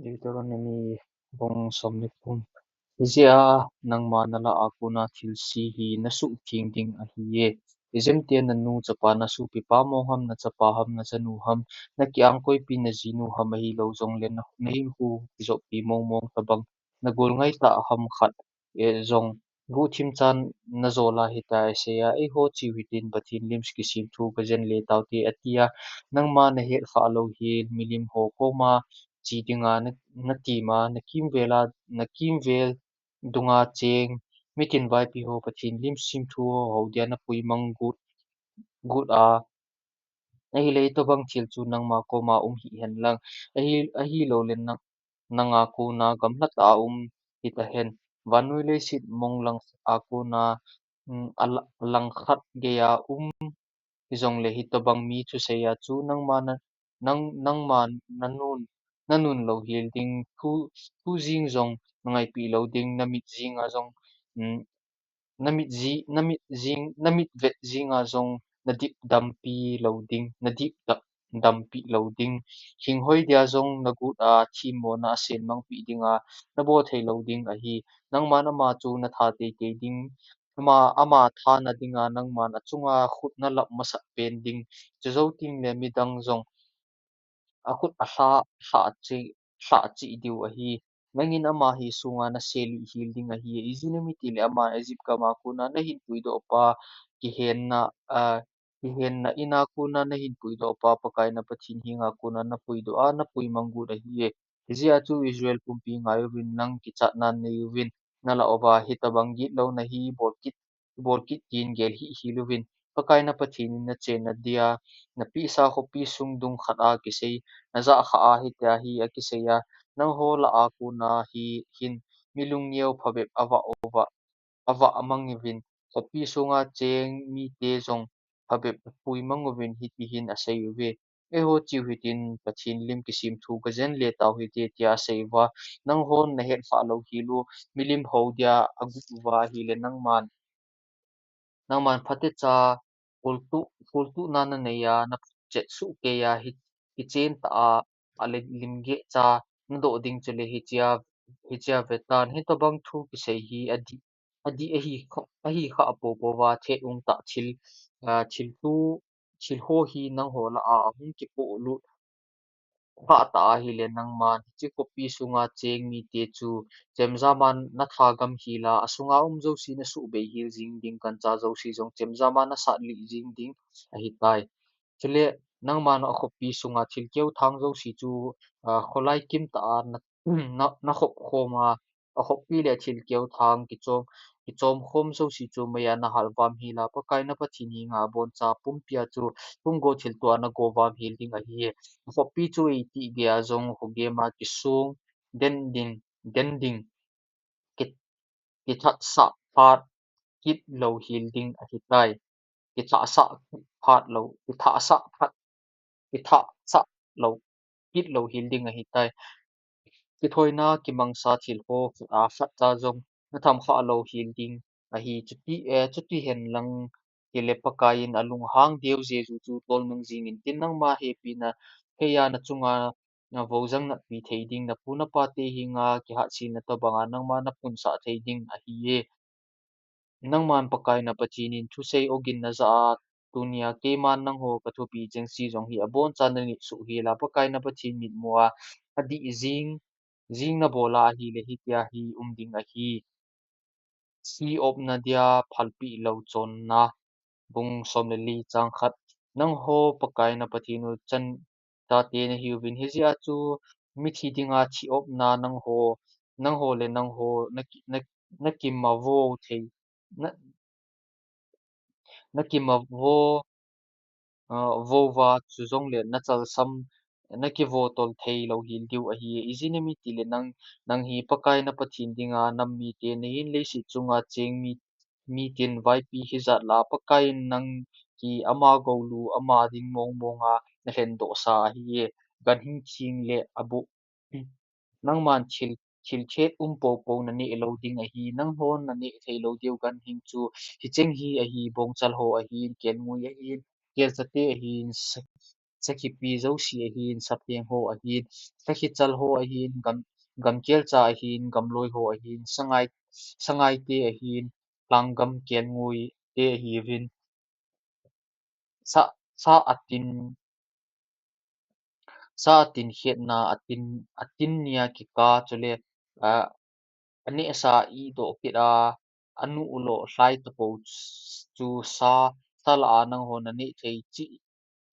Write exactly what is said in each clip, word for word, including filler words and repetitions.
Deuteronomy bung som le thum. Hijeh a nangma nalah a kona thilse hi nasuhtheng ding ahiye. Ijemtia nanu chapa nasopipa mong ham, nachapa ham, nachanu ham, nakiang koipi najinu ham ahilou jongle na, nahinkho kijoppi mong mong tobang, nagol ngaitah ham khat, eh, jong guhthim chan najol a hitia asei a, eiho cheu hitin Pathen lim kisemthu kajen le taute atia, nangma nahet khah lou hi milim ho koma che dinga na, natim a, nakimvel a, nakimvel dunga cheng, mitin vaipi ho Pathen lim semthu ho, ho dia napuimang got, got a, ahile hitobang thil chu nangma koma um hih hen lang, ahi, ahilou le nang, nanga kona gamla tah a um hita hen. Vannoi leiset mong lang a kona, um, a la-, langkhat geiya um hijongle hitobang mi thusei a chu nangma na, nang, nangma nanun, nanun louhel ding, thu, thu jing jong nangaipi lou ding, namit jing a jong, um, namit ji, namit jing, namit vet jing a jong nadip dampi lou ding, nadip da-, dampi lou ding. Hinghoi dia jong nagot a themmona asemangpi dinga nabol thei lou ding ahi. Nangman ama chu natha teitei ding, ama, ama thana dinga nangman achunga khut nalap masat pen ding. Chujou tengle midang jong akhut alha, lha che, lha che diu ahi. Nangin ama hi sunga naselih hel ding ahi. Ijeh inem itile ama Egypt gam a kona nahin puidoh pa kihenna, a, kihenna in a kona nahin puidoh pa Pakai na Pathen henga kona napuidoh a, napuimang got ahiye. Hijeh a chu Israel pumpi ngai uvin lang kichatnan nei uvin, nalah uva hitobang gitlouna hi bol kit, bol kit tin gel hih hel uvin. Pakai na Pathen in nachenna dia napehsa khopi sung dung khat a kisei, najah khah a hitia hi akisei a, nangho lah a kona hi hin mi lungneo phabep avah uva, avah mang uvin, khopi sunga cheng mite jong phabep puimang uvin hiti hin asei uve. Eiho cheu hitin Pathen lim kisemthu kajen le tau hite tia asei uva, nanghon nahet khah lou hel u, milim ho dia aguh uva ahile nangman, nangman phatecha, kholtoh, kholtohna nanei a, naphutchet sohkei a, hi, hichen tah a, ale limgeh cha nadoh ding chule hichea, hichea vetan, hitobang thu kisei hi adih, adih ahi kha, ahi khah poupou va, thet umtah thil, a, thil tu, thil ho hi nangho lah a ahung kipolut khah ta ahile nangman hiche khopi sunga cheng mite chu chemjam a natha gam hel a, asunga um jouse nasuhbei hel jing ding, gancha jouse jong chemjam a nasat lih jing ding ahitai. Chule nangman akhopi sunga thilkeo thang jouse chu, a, kholai kim tah a na, na, nakhop khom a, akhoppi le thilkeo thang kichom, kichom khom jouse chu meiya nahal vam hel a, Pakai na Pathen henga aboncha pumpia chu hung go thilto a nago vam hel ding ahi. Akhoppi chu eiti geiya jong khogem a kisong den ding, den ding, ki, kithatsah phat kit lou hel ding ahitai. Kithatsah phat lou, kithatsah phat, kithatsah lou, kit lou hel ding ahitai. Kithoina kimangsa thil ho, a, khatcha jong natham khah lou hel ding ahi. Chuti, eh, chuti hen lang hile Pakai in alunghang deu Jesu chu tolnung jing intin, nangma hepina thei a nachunga navojang natpi thei ding, napu napate henga kihatchetna tobanga nangma napunsah thei ding ahiye. Nangman Pakai na Pathen in thusei ogin najah a, tunia keiman nangho kathupi chengse jong hi abonchan nanit soh hel a, Pakai na Pathen mitmu a adih jing, jing nabol a ahile hitia hi um ding ahi. Si opna dia phalpeh lou chonna, bung som le li chang khat. Nangho Pakai na Pathen u chan tate nahiuvin, hijeh a chu mithi dinga thi opna nangho, nangho le nangho naki, na, nakimavo thei, na, nakimavo, a, vouva, chujongle nachalsam, nakivotol thei lou hel diu ahi. Ijeh inem itile nang, nang hi Pakai na Pathen dinga nam mite nahin, leiset chunga cheng mi, mitin vaipi hijat lah a Pakai in nang hi ama goulu, ama ding mong monga nalhendohsa ahiye. Ganhing theng le aboh, nangman thil, thil thet um poupou naneh lou ding ahi. Nanghon naneh thei lou diu ganhing chu hicheng hi ahi, bongchal ho ahin, kelngoi ahin, kelchate ahin, sa, sakhipi jouse ahin, sapheng ho ahin, sakhichal ho ahin, gam, gamkelcha ahin, gamloi ho ahin, sangai, sangaite ahin, langgam kelngoi te ahiuvin. Sa, sa atin, sa atin khetna atin, atin nia kikah chule, ah, anehsa a idoh kit a, anuh loh lhai tapou chu sa, sa lah a nanghon naneh thei cheh,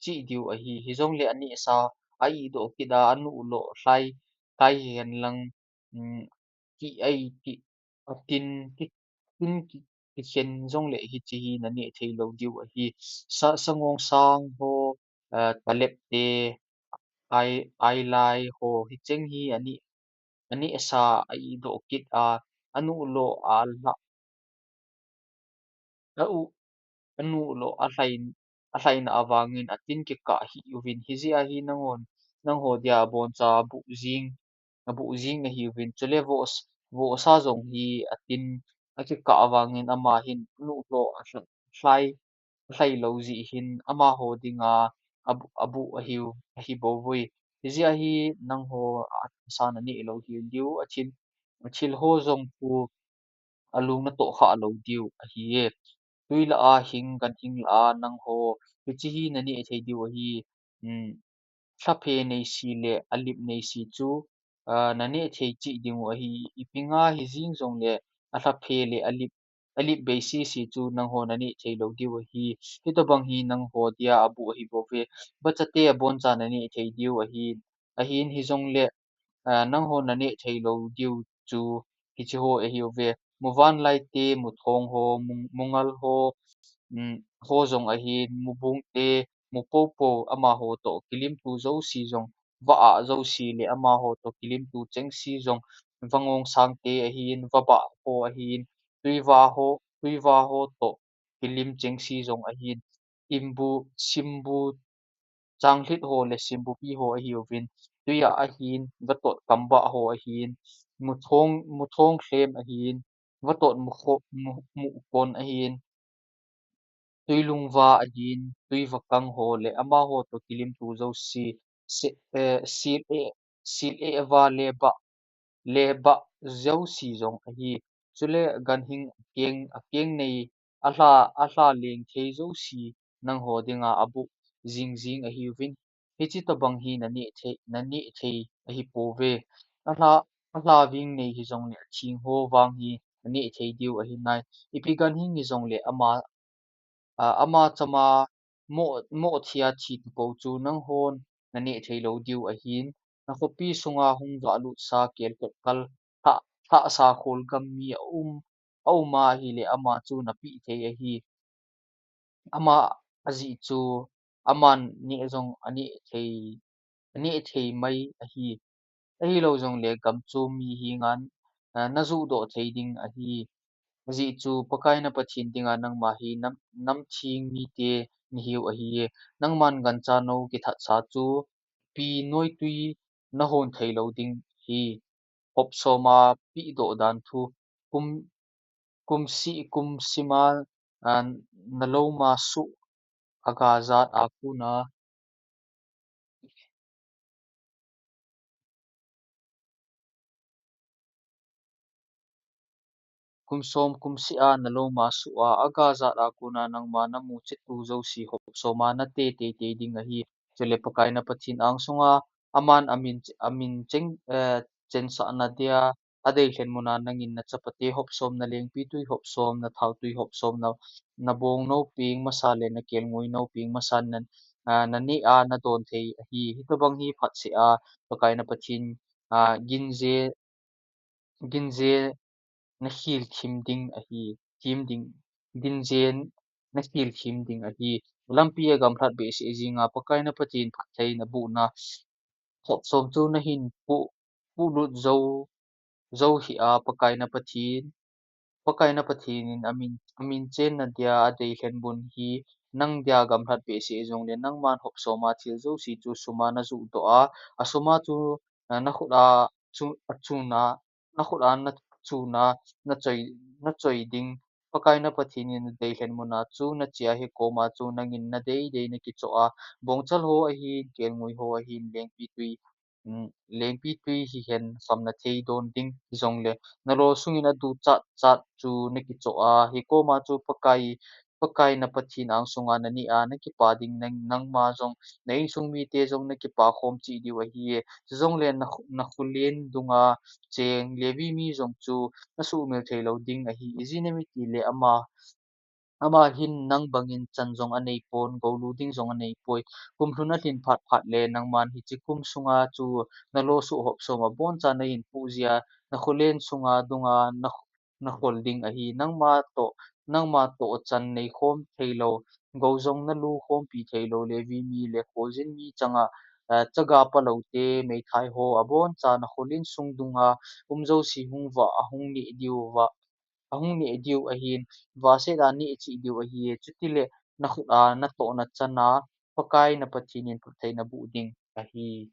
cheh diu ahi. Hijongle anehsa a idoh kit a, anuh loh lhai, lhai hihen lang, um, ki ai ki, atin ki, tin ki, kikhen jongle hiche hi naneh thei lou diu ahi. Sa, sangongsang ho, ah, talep te, ai, ailai ho hicheng hi aneh, anehsa a idoh kit a, anuh loh a lha, a u, anuh loh a lhai, a lhaina avangin atin kikah ahiuvin. Hijeh a hi nanghon, nangho dia aboncha abuh jing, abuh jing ahiuvin. Chule voh, vohsa jong hi atin akikah avangin ama hin anuh loh a lha, lhai, lhai lou jeh hin amaho dinga abuh, abuh ahiu, ahi bou vui. Hijeh a hi nangho a, sa naneh lou hel diu, athil, athil ho jong khu alung natoh khah lou diu ahi e. Tui lah a hing, ganhing lah a nangho, hiche hi naneh thei diu ahi. Um, lhaphe neisi le alip neisi chu, ah, naneh thei cheh diu ahi. Ipi nga hijing jongle alhaphe le alip, alip beisi si chu nangho naneh thei lou diu ahi. Hitobang hi nangho dia abuh ahi bou ve. Vachate aboncha naneh thei diu ahi. Ahin hijongle, ah, nangho naneh thei lou diu chu hiche ho ahiuve. Muvanlai te, muthong ho, mu, mungal ho, um, ho jong ahin, mubung te, mupoupou amaho toh kilimtu jouse jong, vah a jouse le amaho toh kilimtu chengse jong, vangongsang te ahin, vabah ho ahin, tuivah ho, tuivah ho toh kilim chengse jong ahin, imbu, simbu, changlhit ho le simbupi ho ahiuvin, tui a ahin, vatot kambah ho ahin, muthong, muthong lhem ahin, vatot mukho, mu, mukon ahin, tuilungva ahin, tuivakang ho le amaho toh kilimtu jouse, se, eh, sil e, sil e va le bah, le bah jouse jong ahi. Chule ganhing akeng, akeng nei, alha, alha leng thei jouse nangho dinga abuh jing jing ahiuvin. Hiche tobang hi naneh thei, naneh thei ahi pouve. Alha, alha ving nei hijongle athing ho vang hi naneh thei diu ahi nai. Ipi ganhing hijongle ama, ah, ama chama moh, moh thia thi tapou chu nanghon naneh thei lou diu ahin. Nakhopi sunga hung vahlut sa kelkot kal, thah, thah sa khol gam mi aum, aum a ahile ama chu napeh thei ahi. Ama ajeh chu aman neh jong aneh thei, aneh thei mai ahi. Ahilou jongle gam chu mi henga, ah, najuhdoh thei ding ahi. Ajeh chu Pakai na Pathen dinga nangma hi nam, namtheng mite nahiu ahi. Nangman gancha nou kithatsa chu pi noitui nahon thei lou ding ahi. Hop soma pehdoh dan thu. Kum, kum seh, kum sima, ah, naloma suh aga jat a kona. Kum som, kum seh a naloma suh a, aga jat a kona nangma namu chettu jouse hop soma nate teitei ding ahi. Chule Pakai na Pathen angsunga, aman amin, amin cheng, eh, chensahna dia, adeilhen muna nangin nachapate hop som, nalengpitwi hop som, nathaotwi hop som, na, nabong nou peng masa le nakelngoi nou peng masa na, ah, naneh a nadon thei ahi. Hitobang hi phatseh a, Pakai na Pathen, ah, ginje, ginje nakhil thim ding ahi, thim ding, ginje nakhil thim ding ahi. Lampi a gamlhat behseh jinga Pakai na Pathen phatthei nabohna hop som chu nahin pu, pulut jou, jou hih a Pakai na Pathen, Pakai na Pathen in amin, amin chenna dia adeilhen mun hi nang dia gamlhat behseh jongle nangman hop soma thil jouse chu suma najuhdoh a, asuma chu, ah, nakhut a chu, achuna, nakhut a nachuna, nachoi, nachoi ding Pakai na Pathen in nadei lhen muna chu nache a, hikoma chu nangin nadei dei nakichoh a, bongchal ho ahin, kelngoi ho ahin, lengpitwi, um, lengpitwi hihen khamna thei don ding, hijongle nalol sungin aduchat chat chu nakichoh a, hikoma chu Pakai, Pakai na Pathen angsunga naneh a nakipa ding, nang, nangma jong, na insung mite jong nakipa khom cheh diu ahi. Chujongle na, nakholen dunga cheng Levi mi jong chu nasuhmil theilou ding ahi. Ijeh inem itile ama, ama hin nang bangin chan jong aneipon, goulu ding jong aneipoi. Kum lhun alhin phat phat le nangman hiche kum sunga chu nalo suh hop som aboncha nahin puh jeh a, nakholen sunga dunga na, nakhol ding ahi. Nangma toh, nangma toh chan neikhom theilou, gou jong nalu khompi theilou Levi mi le kholjin mi changa, eh, chaga paloute, meithai ho aboncha nakholen sung dunga um jouse hung vah, ahung neh diu va, ahung neh diu ahin, vahset a neh cheh diu ahi. Chutile nakhut a natohna chana Pakai na Pathen in phatthei naboh ding ahi.